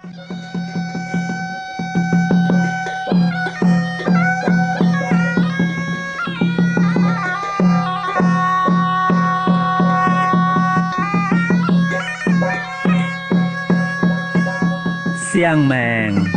Siang-maengc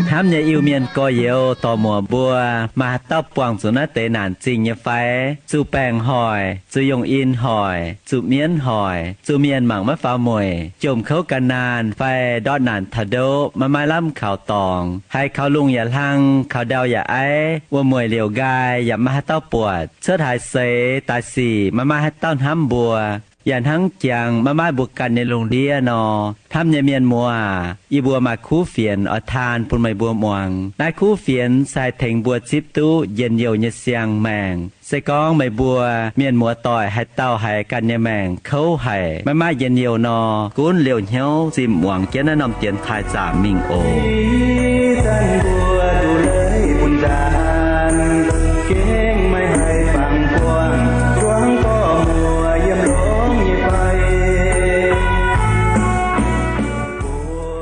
hnamv nyei Iu-Mienh gorx-youz dorc-muoc mbuo, maaih haaix dauh buangh zuqc naaiv deix naanc zingh nyei fai? Zuqc baengc hoic, zuqc yongh in hoic, zuqc mienv hoic, zuqc mienh mangc maiv faaux mueic, jomc kouv gan naanh fai ndortv naanc taux ndoqv maiv maaih lamh kaux dorngx, haiz kaux lungh yaac hlang, kaux ndau yaac aiv, wuom-mueic liouc nqaai yaac maiv maaih haaix dauh buatc, cuotv haaix seix daaih sic maiv maaih haaix dauh hnamv mbuo, yaac hnangv jangx maiv maaih mbuo ganh nyei lungh ndiev nor, hnamv nyei mienh muoz aac, yie mbuo maaih kuv fienx oix taan bun meih mbuo muangx. Naaiv kuv fienx se haih tengx mbuo zipv duqv njien-youh nyei siang-maengc. Se gorngv meih mbuo mienh muoz-doic haaix dauh haiz ganh nyei maengc kouv haic, maiv maaih njien-youh nor, gunv liouh hnyouv zinh muangx jienv naaiv norm dienx taaih zaamc mingh oc.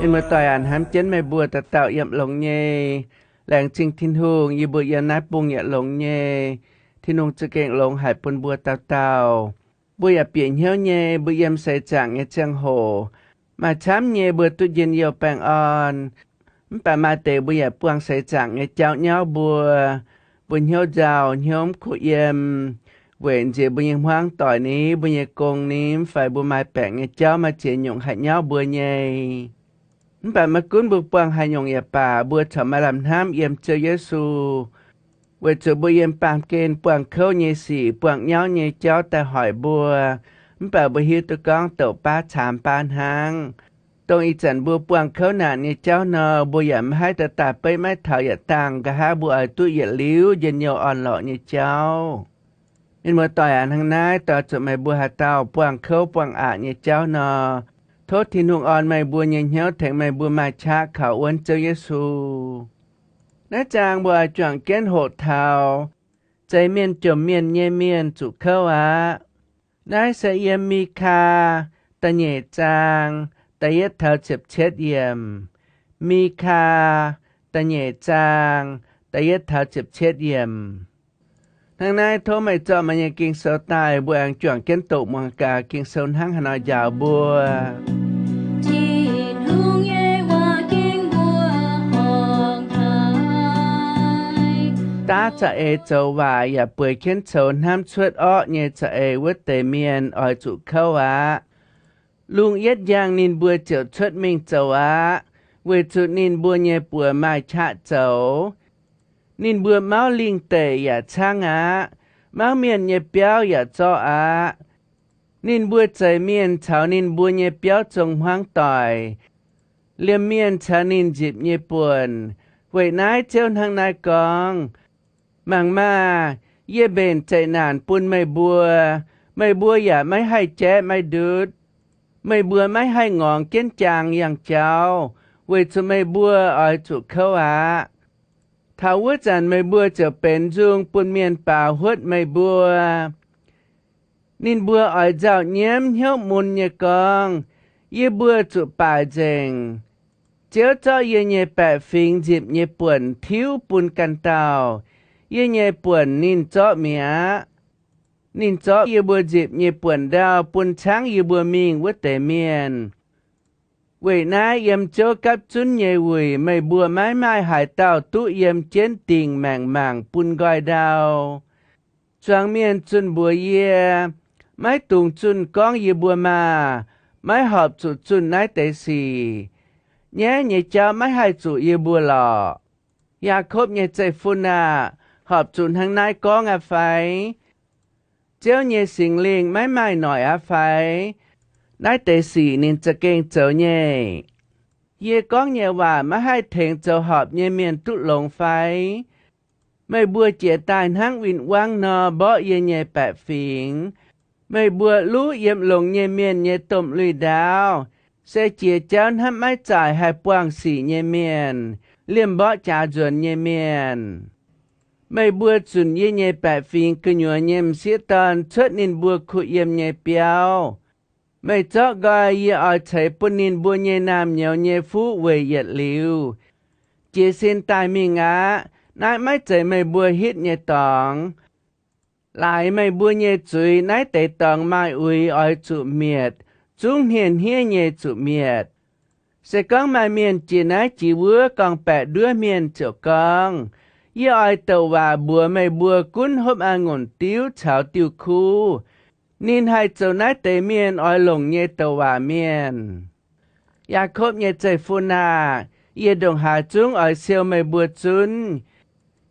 Mienh muoz-doic aac, hnamv jienv meih mbuo dauh dauh yiem longx nyei. Laengz zingh Tin-Hungh, yie mbuo yiem naaiv bung yaac longx nyei. Tin-Hungh za'gengh longx haic bun mbuo dauh dauh. Mbuo yaac bieqc hnyouv nyei, mbuo yiem seix zaangc nyei ziangh hoc maaih camv nyei mbuo duqv njien-youh baengh orn. Mv baac maaih deix mbuo yaac buangh seix zaangc nyei jauv nyauv mbuo. Mbuo hnyouv nzauh, hnyouv mv kuh yiem, weic nziex mbuo nyei hmuangv doic ni, mbuo nyei gong ni, mv fai mbuo maaih baengc nyei jauv maaih ziex nyungc haih nyauv mbuo nyei. Mv baac maiv gunv mbuo buangh haaix nyungc yaac baac, mbuo corc maaih lamh hnamv yiem Ziouv Yesu, weic zuqc mbuo yiem baamh gen buangh kouv nyei sic, buangh nyauv nyei jauv daaih hoic mbuo. Mv baac mbuo hiuv duqv gorngv douc baav caamx baav hnangv. Dongh ih zanc mbuo buangh kouv naanc nyei jauv nor, mbuo yaac maiv haih daaih daaih beiv maiv taux yietc dangh. Nqa'haav mbuo oix duqv yietc liuz njien-youh orn-lorqc nyei jauv. Mienh muoz-doic aac, hnangv naaiv doix zuqc meih mbuo haaix dauh buangh kouv buangh aqc nyei jauv nor, tov Tin-Hungh orn meih mbuo nyei hnyouv tengx meih mbuo maaih qaqv kaux wuonv Ziouv Yesu. Naaiv zaang mbuo oix juangc jienv hoqc taux zeix mienh jomc mienh nyei mienh zuqc kouv aqv. Naaiv se yiem Mi^kaa da'nyeic zaang da'yietv taux ziepc cietv yiemc. Mi^kaa da'nyeic zaang da'yietv taux ziepc cietv yiemc. Hnangv naaiv tov meih zorqv meih nyei Ging-Sou daaih, mbuo aengx juangc jienv doqc muangx gaax Ging-Sou hnangv haaix nor njaaux mbuo. Tin-Hungh nyei waac ging mbuo horngc haic. Daav za'eix zoux waaic yaac bueix jienv coux hnamv cuotv orqv nyei za'eix wuov deix mienh oix zuqc kouv aqv. Lungh yietv njang ninh mbuo ziouc cuotv mingh zoux aqv, weic zuqc ninh mbuo nyei buoz maaih qaqv zoux. Ninh mbuo mauv lingh deic yaac caangv aqv. Mauv mienh nyei biauv yaac zorqv aqv. Ninh mbuo zeix mienh caux ninh mbuo nyei biauv zong hmuangv doic, liemh mienh caux ninh nzipc nyei buonc. Weic naaiv Ziouv hnangv naaiv gorngv, Mangc maah! Yie mbenc zeqc naanc bun meih mbuo. Meih mbuo yaac maiv haih jaeqv maiv ndutv. Meih mbuo maiv haih ngorngx jienv jaang yangh jauv, weic zuqc meih mbuo oix zuqc kouv aqv. Taux wuov zanc meih mbuo ziouc benx nzung bun mienh baaux huotv meih mbuo. Ninh mbuo oix nzauh nyiemv hnyouv mun nyei gorngv, Yie mbuo zuqc baaic nzengc. Ziouv zorqv yie nyei baeqc fingx nzipc nyei buonc tiuv bun ganh dauh. Yie nyei buonc ninh zorqv mi'aqv. Ninh zorqv yie mbuo nzipc nyei buonc ndau bun caangv yie mbuo mingh wuov deix mienh. Weic naaiv yiem zouv gapv zunv nyei wuic meih mbuo maiv maaih haaix dauh duqv yiem jienv dingc maengc mangc bun nqoi ndau. Zuangx mienh zunh mbuox yie, maiv dungx zunh gorngv yie mbuo maah! Maiv horpc zuqc zunh naaiv deix sic. Nyaiv nyei jauv maiv haih zuqc yie mbuo lorqc. Yaakopv nyei zeiv-fun aah! Horpc zuqc hnangv naaiv gorngv aqv fai? Ziouv nyei Singx Lingh maiv maaih noic aqv fai? Naaiv deix sic ninh za'gengh zoux nyei. Yie gorngv nyei waac maiv haih tengx zoux horpc nyei mienh duqv longx fai? Meih mbuo jiez daaih hnangv win-wangv nor mborqv yie nyei baeqc fingx. Meih mbuo luv yiem longx nyei mienh nyei domh lui-ndaauv, se jiex jauv hnamv maiv zaaic haih buangh sic nyei mienh, liemh mborqv jaax nzuonx nyei mienh. Meih mbuo zunc yie nyei baeqc fingx gu'nyuoz nyei m'sieqv dorn cuotv ninh mbuo kuh yiem nyei biauv. Meih zorqv nqoi yie oix ceix bun ninh mbuo nyei naamh nyouz nyei fuqv weic yietc liuz jiez sin daaih mingh aqv. Naaiv maiv zeiz meih mbuo hitv nyei dorngx. Laaix meih mbuo nyei zuiz naaiv deix dorngx maaih uix oix zuqc mietc, zungv hniev-hniev nyei zuqc mietc. Se gorngv maaih mienh jiex naaiv jiex wuov gorngv-baeqc nduov mienh ziouc gorngv, Yie oix douc waac mbuox meih mbuo gunv hopv a'ngunc diuv caux diuh kuv. Ninh haih zoux naaiv deix mienh oix longc nyei douc waac mienh. Yaakopv nyei zeiv-fun aah! Yie ndongc haaix zungv oix siou meih mbuo zunv.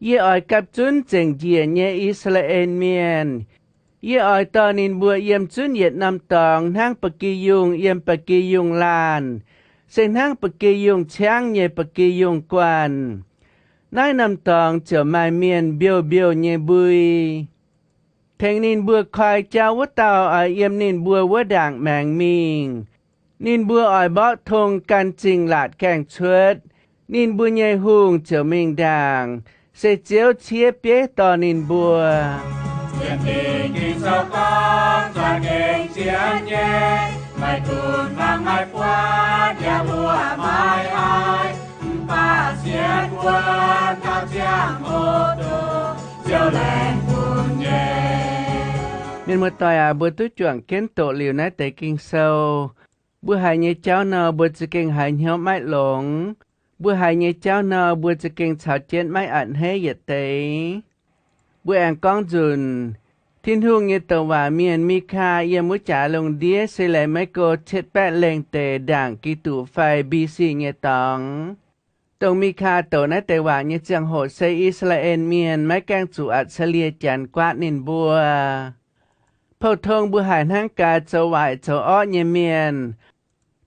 Yie oix gapv zunv zengc njiec nyei I^saa^laa^en Mienh. Yie oix dorh ninh mbuo yiem zunv yietc norm dorngx hnangv ba'gi yungh yiem ba'gi yungh laanh, se hnangv ba'gi yungh ciangv nyei ba'gi yungh guanh. Naaiv norm dorngx ziouc maaih mienh mbiouh mbiouh nyei mbui. Tengx ninh mbuo koi jauv wuov dauh oix yiem ninh mbuo wuov ndaangc maengx mingh. Ninh mbuo oix mborqv tong gan zingh laatc gaengh cuotv. Ninh mbuo nyei hungh ziouc mingh ndaangc, se Ziouv ciev bieiv dorh ninh mbuo. Sienx Ging-Sou gorngv, za'gengh sienx nyei, maiv gunv fangx maiv buatc, yaac mbuo maiv haih, mv baac sienx wuonv taux ziangh hoc dongh Ziouv laengz bun nyei. Mienh muoz-doic aac, mbuo duqv juangc jienv doqc liuz naaiv deix Ging-Sou, mbuo haiz nyei jauv nor, mbuo za'gengh haiz hnyouv maiv longx. Mbuo haiz nyei jauv nor, mbuo za'gengh caux jienv maiv a'hneiv yietc deix. Mbuo aengx gorngv nzunc, Tin-Hungh nyei douc waac mienh, Mikaa, yiem wuov jaax lungh ndiev se laeqc maiv go cietv baeqv lengh deix ndaangc Giduc fai B.C. nyei dorngx, dongh Mikaa douc naaiv deix waac nyei ziangh hoc se I^saa^laa^en Mienh maiv gaengh zuqc Atc^saa^lie Janx guaatv ninh mbuo. Pou-tong mbuo haiz hnangv gaax zoux waaic zoux orqv nyei mienh,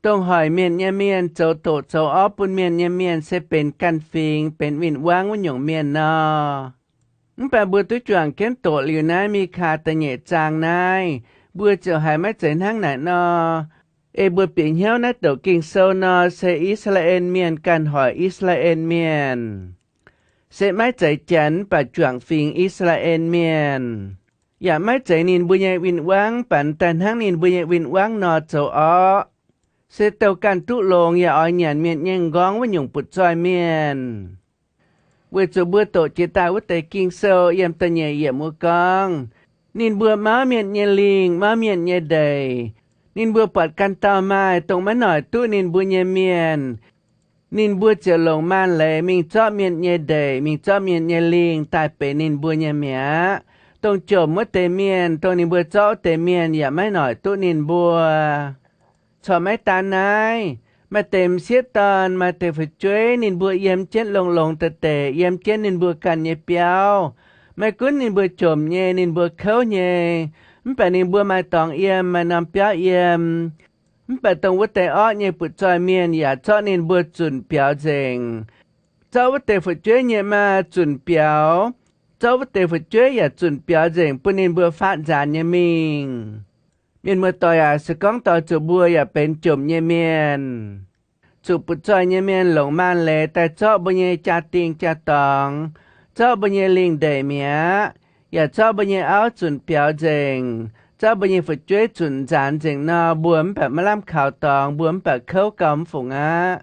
dongh hoic mienh nyei mienh, zoux doqc zoux orqv bun mienh nyei mienh se benx ganh fingx, benx win-wangv wuov nyungc mienh nor. Mv baac mbuo duqv juangc jienv doqc liuz naaiv Mikaa da'nyeic zaang naaiv, mbuo ziouc haiz maiv zeiz hnangv naaic nor. Ei mbuo bieqc hnyouv naaiv douc Ging-Sou nor, se I^saa^laa^en Mienh ganh hoic I^saa^laa^en Mienh, se maiv zeiz Janx mv baac juangc fingx I^saa^laa^en Mienh. Yaac maiv zeiz ninh mbuo nyei win-wangv, mv baac daaih hnangv ninh mbuo nyei win-wangv nor zoux orqv, se douh ganh duqv longx yaac oix nyanc mienh nyei m'nqorngv wuov nyungc butv-zoih mienh. Weic zuqc mbuo doqc jiex daaih wuov deix Ging-Sou yiem da'nyeic yiemc wuov gorngv, Ninh mbuo mauv mienh nyei lingh, mauv mienh nyei ndeic. Ninh mbuo buatc ganh dauh maaih dongh maiv noic duqv ninh mbuo nyei mienh, ninh mbuo ziouc longc maanc leiz mingh zorqv mienh nyei ndeic, mingh zorqv mienh nyei lingh daaih benx ninh mbuo nyei mi'aqv. Dongh jomc wuov deix mienh, dongh ninh mbuo zorqv wuov deix mienh yaac maiv noic duqv ninh mbuo. Corc maiv daan naaiv, maaih deix m'sieqv dorn, maaih deix fu'jueiv, ninh mbuo yiem jienv longx-longx deix deic, yiem jienv ninh mbuo ganh nyei biauv. Maiv gunv ninh mbuo jomc nyei, ninh mbuo kouv nyei, mv baac ninh mbuo maaih dorngx yiem, maaih norm biauv yiem. Mv baac dongh wuov deix orqv nyei butv-zoih mienh yaac zorqv ninh mbuo zunc biaux nzengc. Zorqv wuov deix fu'jueiv nyei maa zunc biaux, zorqv wuov deix fu'jueiv yaac zunc biaux nzengc bun ninh mbuo faatv nzaanx nyei mingh. Mienh muoz-doic aac, se gorngv doix zuqc mbuo yaac benx jomc nyei mienh, zuqc butv-zoih nyei mienh longc maanc leiz daaih zorqv mbuo nyei jaa-dingh jaa-dorngx, zorqv mbuo nyei lingh ndeic mi'aqv, yaac zorqv mbuo nyei auv zunc biaux nzengc, zorqv mbuo nyei fu'jueiv zunc nzaanx nzengc nor, mbuo mv baac maiv lamh kaux dorngx, mbuo mv baac kouv gauh mv fungc aqv.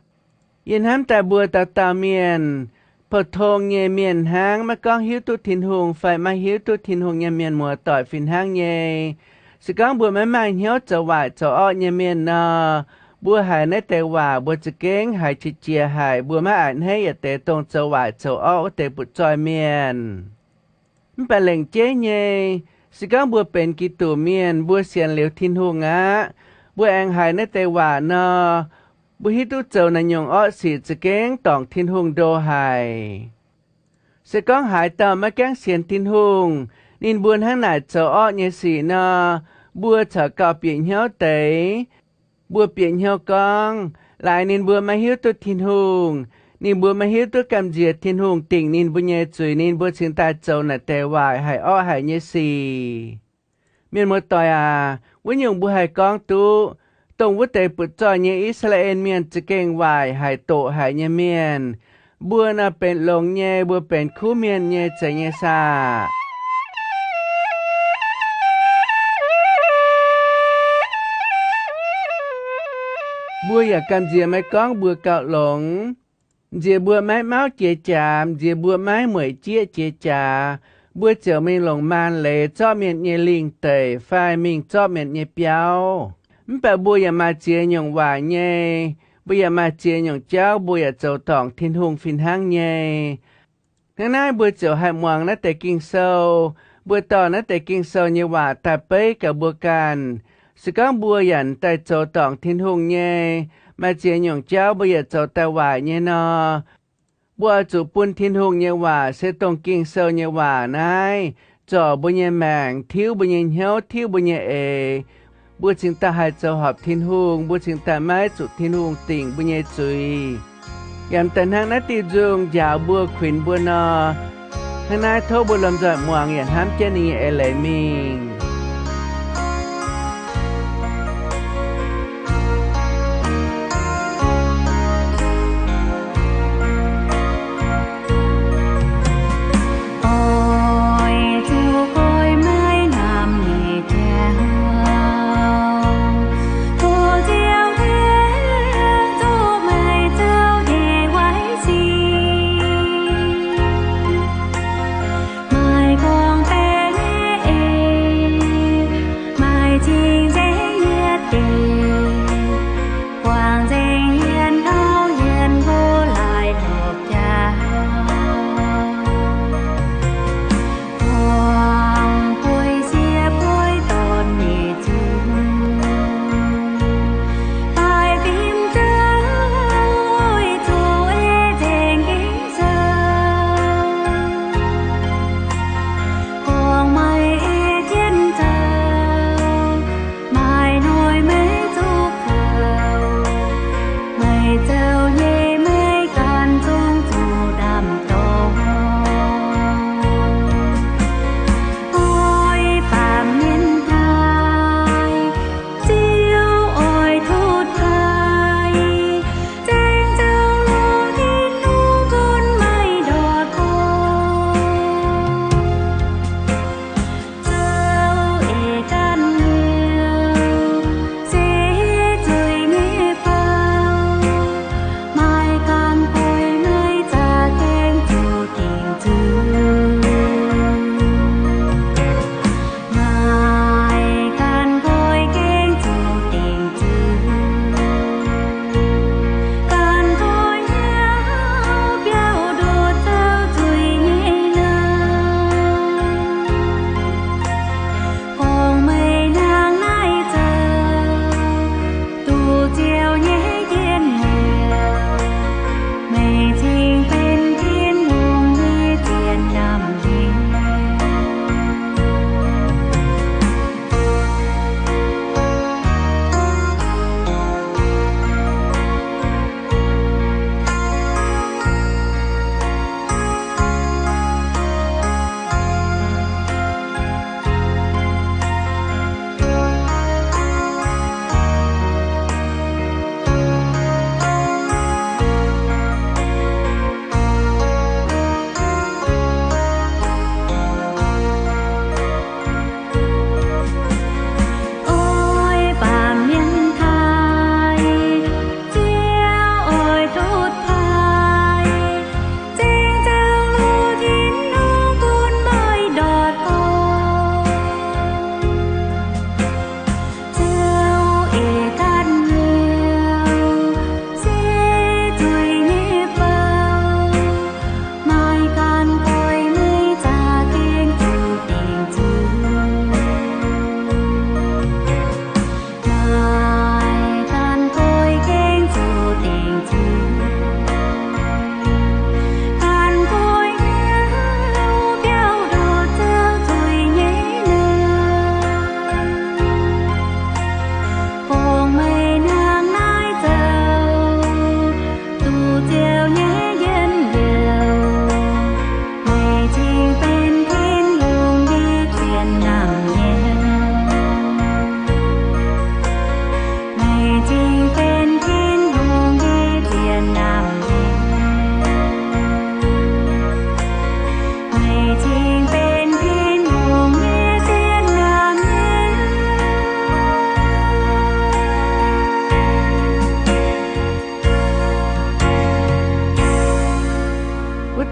Yie hnamv daaih mbuo dauh dauh mienh, pou-tong nyei mienh hnangv, maiv gorngv hiuv duqv Tin-Hungh fai maiv hiuv duqv Tin-Hungh nyei mienh muoz-doic fih hnangv nyei, se gorngv mbuo maiv maaih hnyouv zoux waaic zoux orqv nyei mienh nor, mbuo haiz naaiv deix waac mbuo za'gengh haiz qiex jiez haic, mbuo maiv a'hneiv yietc deix dongh zoux waaic zoux orqv wuov deix butv-zoih mienh. Mv baac lengc jeiv nyei, se gorngv mbuo benx Giduc mienh, mbuo sienx liuz Tin-Hungh aqv, mbuo aengx haiz naaiv deix waac nor, mbuo hiuv duqv zoux naaiv nyungc orqv sic za'gengh dorngc Tin-Hungh ndo haic. Se gorngv haaix dauh maiv gaengh sienx Tin-Hungh, ninh mbuo hnangv naaic zoux orqv nyei sic nor, mbuo corc gauh bieqc hnyouv deix. Mbuo bieqc hnyouv gorngv, laaix ninh mbuo maiv hiuv duqv Tin-Hungh, ninh mbuo maiv hiuv duqv gamh nziex Tin-Hungh dingc ninh mbuo nyei zuiz, ninh mbuo cingx daaih zoux naaiv deix waaic haic orqv haic nyei sic. Mienh muoz-doic aac, wuov nyungc mbuo haih gorngv duqv, dongh wuov deix butv-zoih nyei I^saa^laa^en Mienh za'gengh waaic haic doqc haic nyei mienh. Mbuo nor benx longx nyei, mbuo benx kuv mienh nyei zeiz nyei saah? Mbuo yaac gamh nziex maiv gorngv mbuo gauh longx. Nziex mbuo maiv mauv jiex jaax, nziex mbuo maiv mueic jieqv jiex jaax, mbuo ziouc mingh longc maan leiz zorqv mienh nyei lingh deic fai mingh zorqv mienh nyei biauv. Mv baac mbuo yaac maaih ziex nyungc waac nyei. Mbuo yaac maaih ziex nyungc jauv mbuo yaac zoux dorngc Tin-Hungh fih hnangv nyei. Hnangv naaiv mbuo ziouc haih muangx naaiv deix Ging-Sou. Mbuo dorh naaiv deix Ging-Sou nyei waac daaih beiv gaax mbuo ganh. Se gorngv mbuo yaac daaih zoux dorngc Tin-Hungh nyei, maaih ziex nyungc jauv mbuo yaac zoux daaih waaic nyei nor, mbuo oix zuqc bun Tin-Hungh nyei waac, se dongh Ging-Sou nyei waac naaiv, zorc mbuo nyei maengc, tiuv mbuo nyei hnyouv, tiuv mbuo nyei eix. Mbuo cingx daaih haih zoux horpc Tin-Hungh, mbuo cingx daaih maiv zuqc Tin-Hungh dingc mbuo nyei zuiz. Yaac daaih hnangv naaiv diuh nzung njaaux mbuo, kuinx mbuo nor, hnangv naaiv tov mbuo lomh nzoih muangx yaac hnamv jienv ninh nyei eix leiz mingh.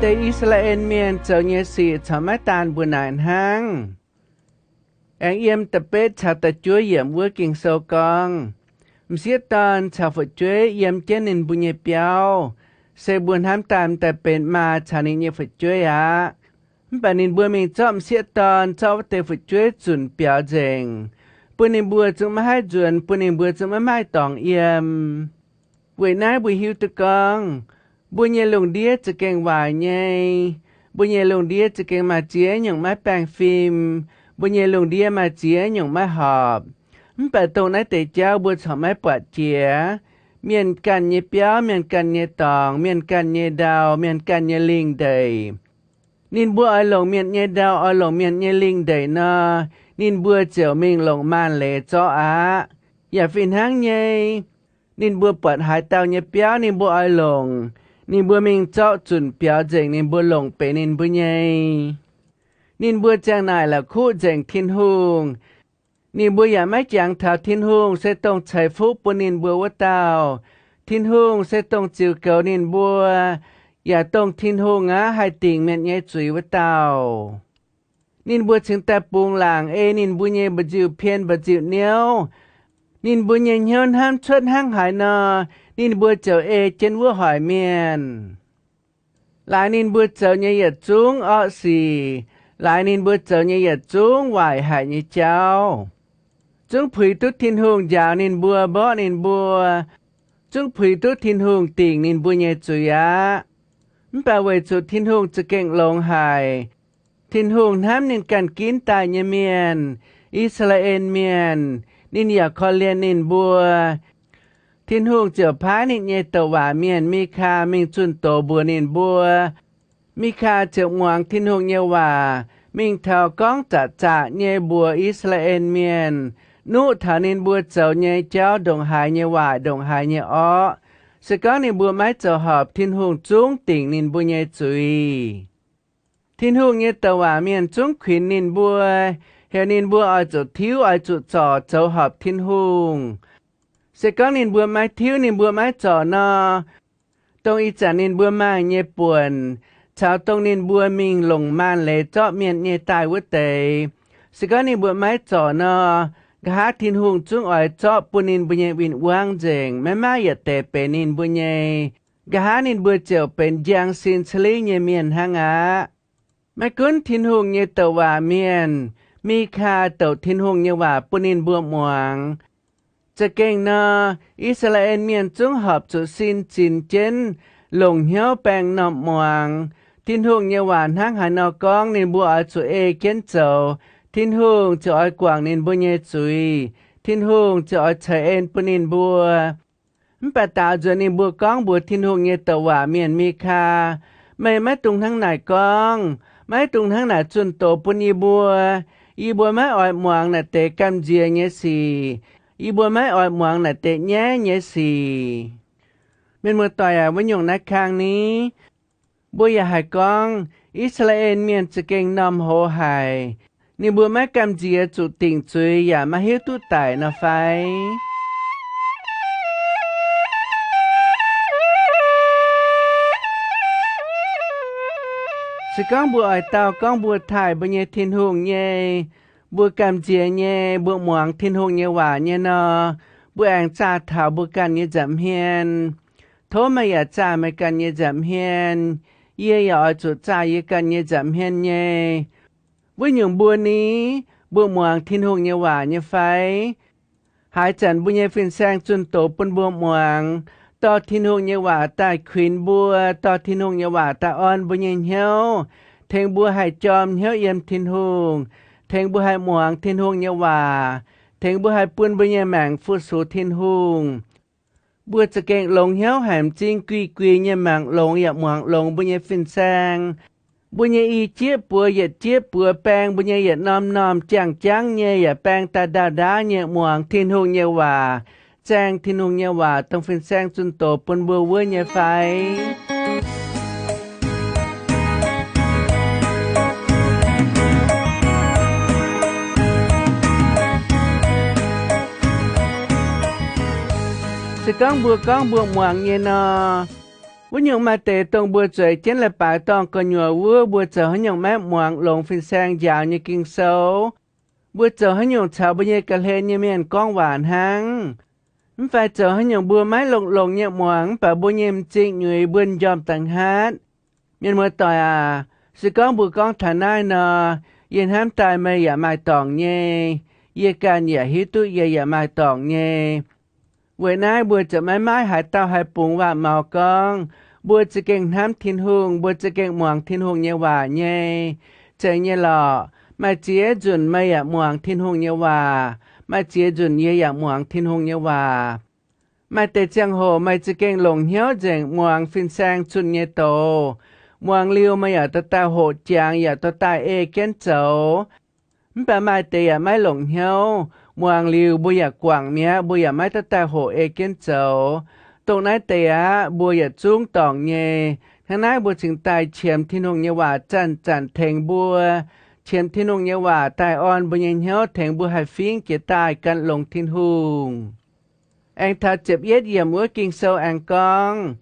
deix I^saa^laa^en Mienh zoux nyei sic corc maiv daanh mbuo naaic hnangv. Aengx yiem da'betv caux da'juov yiemc wuov Ging-Sou gorngv, m'sieqv dorn caux fu'jueiv yiem jienv ninh mbuo nyei biauv, se mbuo hnamv daaih m'daaih benx maa caux ninh nyei fu'jueiv aqv. Mv baac ninh mbuo mingh zorqv m'sieqv dorn, zorqv wuov deix fu'jueiv zunc biaux nzengc, bun ninh mbuo zungv maiv haih nzuonx, bun ninh mbuo zungv maiv maaih dorngx yiem. Weic naaiv mbuo hiuv duqv gorngv, mbuo nyei lungh ndiev za'gengh waaic nyei. Mbuo nyei lungh ndiev za'gengh maaih ziex nyungc maiv baengh fim. Mbuo nyei lungh ndiev maaih ziex nyungc maiv horpc. Mv baac dongh naaiv deix jauv mbuo corc maiv buatc jiex. Mienh ganh nyei biauv, mienh ganh nyei dorngx, mienh ganh nyei ndau, mienh ganh nyei lingh ndeic. Ninh mbuo oix longc mienh nyei ndau, oix longc mienh nyei lingh ndeic nor, ninh mbuo ziouc mingh longc maanh leiz zorqv aqv. Yaac fih hnangv nyei, ninh mbuo buatc haaix dauh nyei biauv ninh mbuo oix longc, ninh mbuo mingh zorqv zunc biaux nzengc ninh mbuo longc benx ninh mbuo nyei. Ninh mbuo ziang naaic la'kuqv nzengc Tin-Hungh. Ninh mbuo yaac maiv jangx taux Tin-Hungh se dongh ceix fuqv bun ninh mbuo wuov dauh. Tin-Hungh se dongh ziux goux ninh mbuo, yaac dongh Tin-Hungh aqv haih dingc mienh nyei zuiz wuov dauh. Ninh mbuo cingx daaih bungx laangc ei ninh mbuo nyei mba'nziu-pien mba'nziu-niouv. Ninh mbuo nyei hnyouv hnamv cuotv hnangv haaix nor, ninh mbuo ziouc ei jienv wuov hoic mienh. Laaix ninh mbuo zoux nyei yietc zungv orqv sic, laaix ninh mbuo zoux nyei yietc zungv waaic haic nyei jauv, zungv puix duqv Tin-Hungh njaaux ninh mbuo, mborqv ninh mbuo, zungv puix duqv Tin-Hungh dingc ninh mbuo nyei zuiz aqv. Mv baac weic zuqc Tin-Hungh za'gengh longx haic, Tin-Hungh hnamv ninh ganh ginv daaih nyei mienh, I^saa^laa^en Mienh, ninh yaac korv-lienh ninh mbuo. Tin-Hungh ziouc paaiv ninh nyei douc waac mienh, Mikaa, mingh zunh doz mbuox ninh mbuo. Mikaa ziouc muangx Tin-Hungh nyei waac, mingh taux gorngv zaqc zaqc nyei mbuox I^saa^laa^en Mienh, nuqv taux ninh mbuo zoux nyei jauv ndongc haaix nyei waaic, ndongc haaix nyei orqv. Se gorngv ninh mbuo maiv zoux horpc, Tin-Hungh zungv dingc ninh mbuo nyei zuiz. Tin-Hungh nyei douc waac mienh zungv kuinx ninh mbuo, heuc ninh mbuo oix zuqc tiuv, oix zuqc zorc zoux horpc Tin-Hungh. Se gorngv ninh mbuo maiv tiuv, ninh mbuo maiv zorc nor, dongh ih zanc ninh mbuo maaih nyei buonc, caux dongh ninh mbuo mingh longc maanh leiz zorqv mienh nyei daaih wuov deix, se gorngv ninh mbuo maiv zorc nor, nqa'haav Tin-Hungh zungv oix zorqv bun ninh mbuo nyei win-wangv nzengc, maiv maaih yietc deix benx ninh mbuo nyei. Nqa'haav ninh mbuo ziouc benx njang sin ca'lingv nyei mienh hnangv aqv. Maiv gunv Tin-Hungh nyei douc waac mienh, Mikaa, douc Tin-Hungh nyei waac bun ninh mbuo muangx. Za'gengh nor, I^saa^laa^en Mienh zungv horpc zuqc sin zinx jienv, longc hnyouv baeng m'normh muangx. Tin-Hungh nyei waac hnangv haaix nor gorngv, ninh mbuo oix zuqc ei jienv zoux, Tin-Hungh ziouc oix guangc ninh mbuo nyei zuiz. Tin-Hungh ziouc oix ceix en bun ninh mbuo. Mv baac daaux nzuonx ninh mbuo gorngv mbuox Tin-Hungh nyei douc waac mienh, Mikaa, meih maiv dungx hnangv naaic gorngv. Maiv dungx hnangv naaic zunh doz bun yie mbuo. Yie mbuo maiv oix muangx naaic deix gamh nziex nyei sic. Yie mbuo maiv oix muangx naaic deix nyaiv nyei sic. Mienh muoz-doic aac, wuov nyungc naaiv kang ni, mbuo yaac haih gorngv I^saa^laa^en Mienh za'gengh m'normh hoz haic. Ninh mbuo maiv gamh nziex zuqc dingc zuiz yaac maiv hiuv duqv daic nor fai? Se gorngv mbuo oix dau gorngv mbuo taaih mbuo nyei Tin-Hungh nyei, mbuo gamh nziex nyei, mbuo muangx Tin-Hungh nyei waac nyei nor, mbuo aengx zaah taux mbuo ganh nyei nza'hmien. Tov meih yaac zaah meih ganh nyei nza'hmien. Yie yaac oix zuqc zaah yie ganh nyei nza'hmien nyei. Wuov nyungc mbuo ni, mbuo muangx Tin-Hungh nyei waac nyei fai? Haaix zanc mbuo nyei fin-saeng zunh doz bun mbuo muangx, dorh Tin-Hungh nyei waac daaih kuinx mbuo, dorh Tin-Hungh nyei waac daaih orn mbuo nyei hnyouv, tengx mbuo haih jorm hnyouv yiem Tin-Hungh, tengx mbuo haih muangx Tin-Hungh nyei waac, tengx mbuo haih bun mbuo nyei maengc fu-sux Tin-Hungh. Mbuo za'gengh longx hnyouv haic, m'zing guih guih nyei mangc longx yaac muangx longx mbuo nyei fin-saeng. Mbuo nyei i jieqv buoz yietc jieqv buoz baeng, mbuo nyei yietc norm norm jangx jangv nyei yaac baeng daaih ndaauv ndaauv nyei muangx Tin-Hungh nyei waac, zaeng Tin-Hungh nyei waac dongh fin-saeng zunh doz bun mbuo wuov nyei fai? Se gorngv mbuo gorngv mbuo muangx nyei nor, Wuov nyungc maaih deix dongh mbuo zueiz jienv leiz-baaix dorngh gu'nyuoz wuov, mbuo zoux haaix nyungc maiv muangx longx fin-saeng njaaux nyei Ging-Sou. Mbuo zoux haaix nyungc caux mbuo nyei ga'hlen nyei mienh gorngv waac hnangv. Mv fai zoux haaix nyungc mbuo maiv longx-longx nyei muangx, mv baac mbuo nyei m'zing nyuix mbuo njormh da'hngatv. Mienh muoz-doic aac, se gorngv mbuo gorngv taux naaiv nor, yie hnamv daaih meih yaac maaih dorngc nyei. Yie ganh yaac hiuv duqv yie yaac maaih dorngc nyei. Weic naaiv mbuo ziouc maiv maaih haaix dauh haih bungx waac-maux gorngv, mbuo za'gengh hnamv Tin-Hungh, mbuo za'gengh muangx Tin-Hungh nyei waac nyei. Zeiz nyei lorqc. Maaih ziex nzunc meih yaac muangx Tin-Hungh nyei waac, maaih ziex nzunc yie yaac muangx Tin-Hungh nyei waac. Maaih deix ziangh hoc meih za'gengh longc hnyouv nzengc muangx fin-saeng zunh nyei doz. Muangx liuz meih yaac dorh daaih hoqc jangx, yaac dorh daaih ei jienv zoux. Mv baac maaih deix yaac maiv longc hnyouv. Muangx liuz mbuo yaac guangc mi'aqv, mbuo yaac maiv dorh daaih hoqc ei jienv zoux. Dongh naaiv deix aqv, mbuo yietc zungv dorngc nyei. Hnangv naaiv mbuo cingx daaih qiemx Tin-Hungh nyei waac zanc-zanc tengx mbuo, qiemx Tin-Hungh nyei waac daaih orn mbuo nyei hnyouv, tengx mbuo haih fingv jiex daaih gan longx Tin-Hungh. Aengx taux ziepc yietv yiemc wuov Ging-Sou aengx gorngv,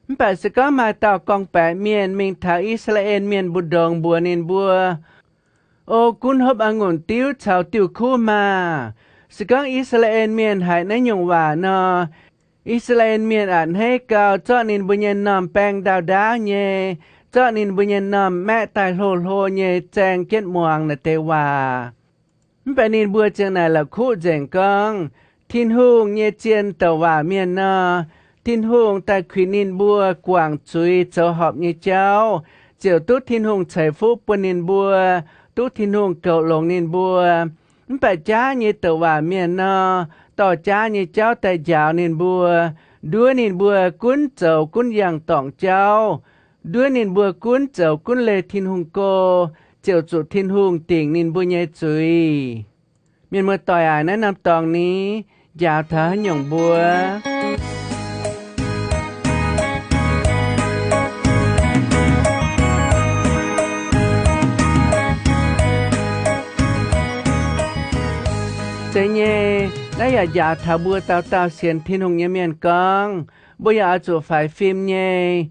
mv baac se gorngv maaih dauh gorngv-baeqc mienh mingh taux I^saa^laa^en Mienh mbu'ndongx mbuox ninh mbuo, O gunv hopv a'ngunc diuv caux diuh kuv maah! Se gorngv I^saa^laa^en Mienh haiz naaiv nyungc waac nor, I^saa^laa^en Mienh a'hneiv gau, zorqv ninh mbuo nyei m'normh baeng ndau-ndaauv nyei, zorqv ninh mbuo nyei m'normh maeqv daaih hlo hlo nyei, zaeng jienv muangx naaiv deix waac. Mv baac ninh mbuo ziang naaic la'kuqv nzengc gorngv, Tin-Hungh nyei zien douc waac mienh nor, Tin-Hungh daaih kuinx ninh mbuo guangc zuiz zoux horpc nyei jauv, ziouc duqv Tin-Hungh ceix fuqv bun ninh mbuo, duqv Tin-Hungh goux longx ninh mbuo. Mv baac jaav nyei douc waac mienh nor, dorh jaav nyei jauv daaih njaaux ninh mbuo, nduov ninh mbuo gunv zoux gunv yangh dorngc jauv, nduov ninh mbuo gunv zoux gunv leih Tin-Hungh go, ziouc zuqc Tin-Hungh dingc ninh mbuo nyei zuiz. Mienh muoz-doic aac, naaiv norm dorngx ni njaaux taux haaix nyungc mbuo? Zeiz nyei, naaiv yaac njaaux taux mbuo dauh dauh sienx Tin-Hungh nyei mienh gorngv, mbuo yaac oix zuqc faix fim nyei.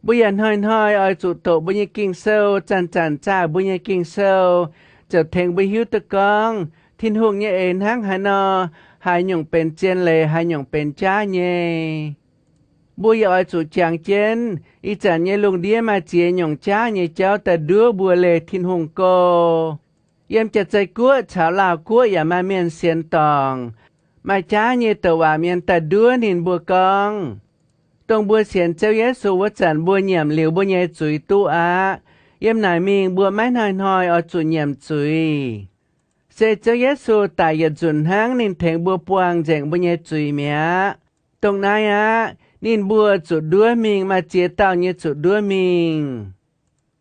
Mbuo yaac hnoi-hnoi oix zuqc doqc mbuo nyei Ging-Sou, zanc-zanc zaah mbuo nyei Ging-Sou, ziouc tengx mbuo hiuv duqv gorngv Tin-Hungh nyei eix hnangv haaix nor, haaix nyungc benx zien leiz, haaix nyungc benx jaav nyei. Mbuo yaac oix zuqc jangx jienv ih zanc nyei lungh ndiev maaih ziex nyungc jaav nyei jauv daaih nduov mbuo leih Tin-Hungh go. Yiem Jaa-Zei Guoqv caux Laauh Guoqv yaac maaih mienh sienx dorngc, maaih jaav nyei douc waac mienh daaih nduov ninh mbuo gorngv, dongh mbuo sienx Ziouv Yesu wuov zanc mbuo nyiemc liuz mbuo nyei zuiz duqv aqv. Yiem naaic mingh mbuo maiv hnoi-hnoi oix zuqc nyiemc zuiz. Se Ziouv Yesu daic yietc nzunc hnangv, ninh tengx mbuo buangh nzengc mbuo nyei zuiz mi'aqv. Dongh naaiv aqv, ninh mbuo zuqc nduov mingh, maaih ziex dauh nyei zuqc nduov mingh.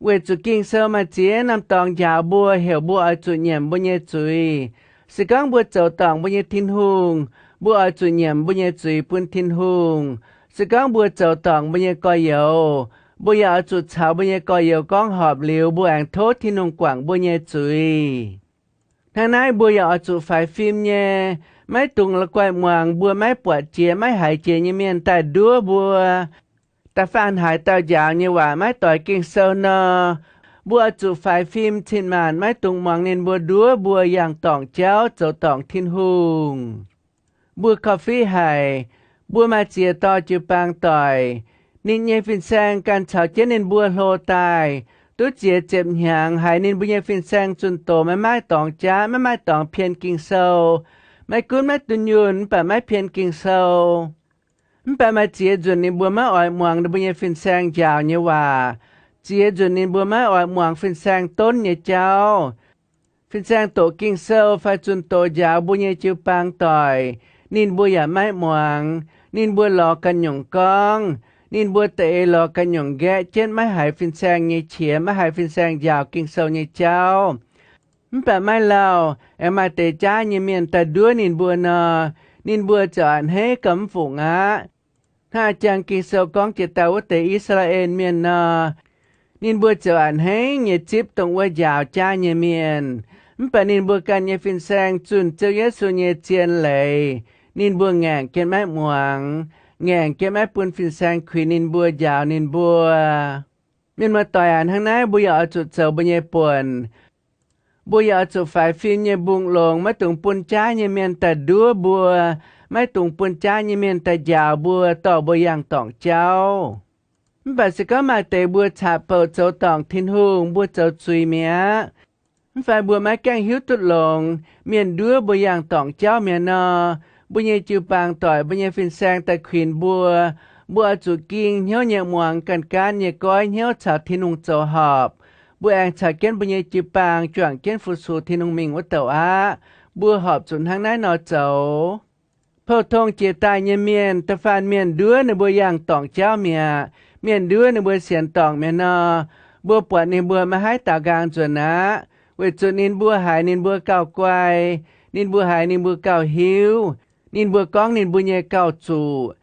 Weic zuqc Ging-Sou maaih ziex norm dorngx njaaux mbuo, heuc mbuo oix zuqc nyiemc mbuo nyei zuiz. Se gorngv mbuo zoux dorngc mbuo nyei Tin-Hungh, mbuo oix zuqc nyiemc mbuo nyei zuiz bun Tin-Hungh. Se gorngv mbuo zoux dorngc mbuo nyei gorx-youz, mbuo yaac oix zuqc caux mbuo nyei gorx-youz gorngv horpc liuz, mbuo aengx tov Tin-Hungh guangc mbuo nyei zuiz. Hnangv naaiv mbuo yaac oix zuqc faix fim nyei, maiv dungx la'guaih muangx mbuo maiv buatc jiex maiv haiz jiex nyei mienh daaih nduov mbuo. Da'faanh haaix dauh njaaux nyei waac maiv doix Ging-Sou nor, mbuo oix zuqc faix fim cin-maanc maiv dungx muangx ninh mbuo nduov mbuo yangh dorngc jauv, zoux dorngc Tin-Hungh. Mbuo korv-fiqv haic, mbuo maaih ziex dorh jiu-baang doic, ninh nyei fin-saeng ganh caux jienv ninh mbuo hlo daaih, duqv ziex ziepc hnyangx haiz ninh mbuo nyei fin-saeng zunh doz maiv maaih dorngx jaav, maiv maaih dorngx pien Ging-Sou, maiv gunv maiv dunh yunh mv baac maiv pien Ging-Sou. Mv baac maaih ziex nzunc ninh mbuo maiv oix muangx ninh mbuo nyei fin-saeng njaaux nyei waac. Ziex nzunc ninh mbuo maiv oix muangx fin-saeng donv nyei jauv. Fin-saeng doqc Ging-Sou fai zunh doz njaaux mbuo nyei jiu-baang doic, ninh mbuo yaac maiv muangx. Ninh mbuo lorz ganh nyungc gorngv. Ninh mbuo da'eix lorz ganh nyungc nqaeqv jienv, maiv haiz fin-saeng nyei qiex, maiv haiz fin-saeng njaaux Ging-Sou nyei jauv. Mv baac maiv lauh, aengx maaih deix jaav nyei mienh daaih nduov ninh mbuo nor, ninh mbuo ziouc a'hneiv gauh mv fungc aqv. Hnangv a'jang Ging-Sou gorngv jiex daaih wuov deix I^saa^laa^en Mienh nor, ninh mbuo ziouc a'hneiv nyei zipv dongh wuov njaaux jaav nyei mienh. Mv baac ninh mbuo ganh nyei fin-saeng zunh Ziouv Yesu nyei zien leiz, ninh mbuo ngaengc jienv maiv muangx. ngaengc jienv maiv bun fin-saeng kuinx ninh mbuo, njaaux ninh mbuo. Mienh muoz-doic aac, hnangv naaiv mbuo yaac oix zuqc zoux mbuo nyei buonc. Mbuo yaac oix zuqc faix fim nyei mbungh longx, maiv dungx bun jaav nyei mienh daaih nduov mbuo, maiv dungx bun jaav nyei mienh daaih njaaux mbuo, dorh mbuo yangh dorngc jauv. Mv baac se gorngv maaih deix mbuo caqv-bouc zoux dorngc Tin-Hungh, mbuo zoux zuiz mi'aqv, mv fai mbuo maiv gaengh hiuv duqv longx, mienh nduov mbuo yangh dorngc jauv mi'aqv nor, mbuo nyei jiu-baang doic, mbuo nyei fin-saeng daaih kuinx mbuo, mbuo oix zuqc ging hnyouv nyei muangx, ganh gaanv nyei goiv hnyouv caux Tin-Hungh zoux horpc. Mbuo aengx caux jienv mbuo nyei jiu-baang juangc jienv fu-sux Tin-Hungh mingh wuov douc aqv. Mbuo horpc zuqc hnangv naaiv nor zoux. Pou-tong jiex daaih nyei mienh, da'faanh mienh nduov ninh mbuo yangh dorngc jauv mi'aqv, mienh nduov ninh mbuo sienx dorngc mi'aqv nor, mbuo buatc ninh mbuo maiv haih daaux nqaang nzuonx aqv, weic zuqc ninh mbuo haiz ninh mbuo gauh guai, ninh mbuo haiz ninh mbuo gauh hiuv, ninh mbuo gorngv ninh mbuo nyei gauh zuqc.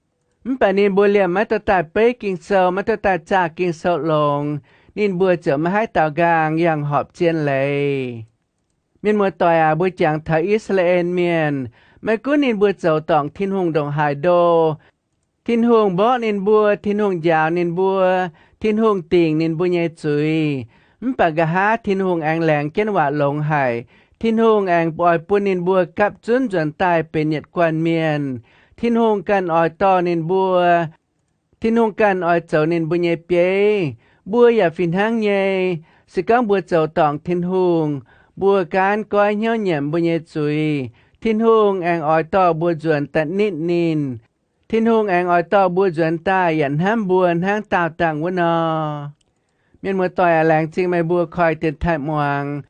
Mv baac ninh mbuo liemh maiv duqv daaih beiv Ging-Sou, maiv duqv daaih zaah Ging-Sou longx, ninh mbuo ziouc maiv haih daaux nqaang yangh horpc zien leiz. Mienh muoz-doic aac, mbuo jangx taux I^saa^laa^en Mienh, maiv gunv ninh mbuo zoux dorngc Tin-Hungh ndongc haaix ndo, Tin-Hungh mborqv ninh mbuo, Tin-Hungh njaaux ninh mbuo, Tin-Hungh dingc ninh mbuo nyei zuiz, mv baac nqa'haav Tin-Hungh aengx laengz jienv waac longx haic. Tin-Hungh aengx oix bun ninh mbuo gapv zunv nzuonx daaih benx yietc guanh mienh. Tin-Hungh ganh oix dorh ninh mbuo. Tin-Hungh ganh oix zoux ninh mbuo nyei bieiv. Mbuo yaac fih hnangv nyei. Se gorngv mbuo zoux dorngc Tin-Hungh, mbuo gaanv goiv hnyouv nyiemc mbuo nyei zuiz, Tin-Hungh aengx oix dorh mbuo nzuonx daaih nitv ninh. Tin-Hungh aengx oix dorh mbuo nzuonx daaih yaac hnamv mbuo hnangv daauh dangh wuov nor. Mienh muoz-doic aac, laengz zingh meih mbuo koi dienx taaih muangx.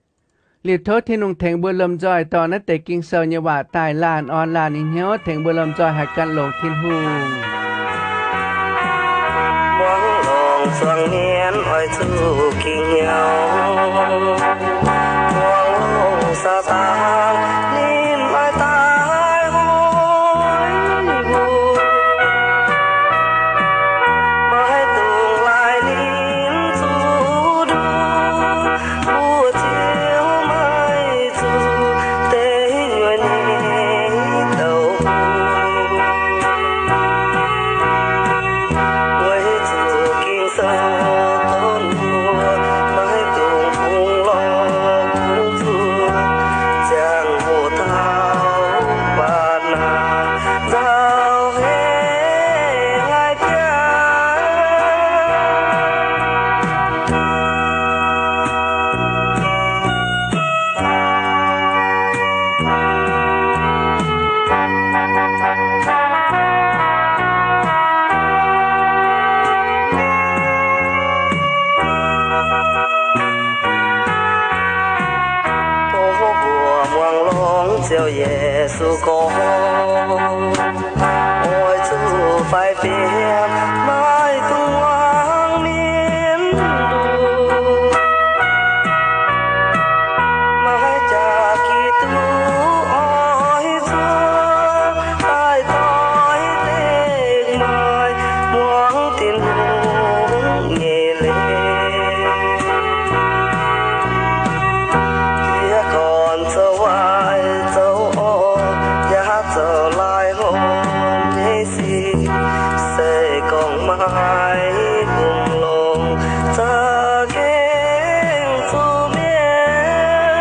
Liuz tov Tin-Hungh tengx mbuo lomh nzoih dorh naaiv deix Ging-Sou nyei waac daaih laanh orn laanh nyei hnyouv, tengx mbuo lomh nzoih haih gan longx Tin-Hungh. Muangx longx zuangx mienv oix zuqc ging nyauv. Muangx longx Saadaan ninh oix daaih hoic mbuo. Maiv dungx laaic ninh zuqc nduov, mbuo ziouc maiv zuqc deix nyuonh nyei douc. Weic zuqc Ging-Sou donv mbuo maiv dungx bungx lorz bungx zuqc, ziangh hoc taux mbaatc naanc nzauh heh ngaih biaav. Tov mbuo muangx longx Ziouv Yesu gorngv, oix zuqc faix fim, maiv dungx muangx mienv nduov. Maiv jaax Giduc oix zuqc daaih doix dekc maaih muangx Tin-Hungh nyei leiz. Yie gorn zoux waaic zoux orqv, yaac zoux laaic hopv nyei sic, se gorngv maiv bungx longx, za'gengh zuqc mietc.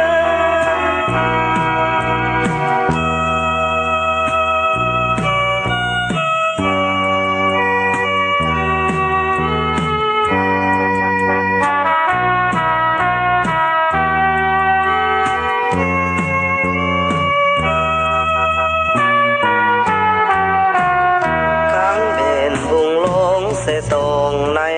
Kangv mbenc bungx longx se dongh naaiv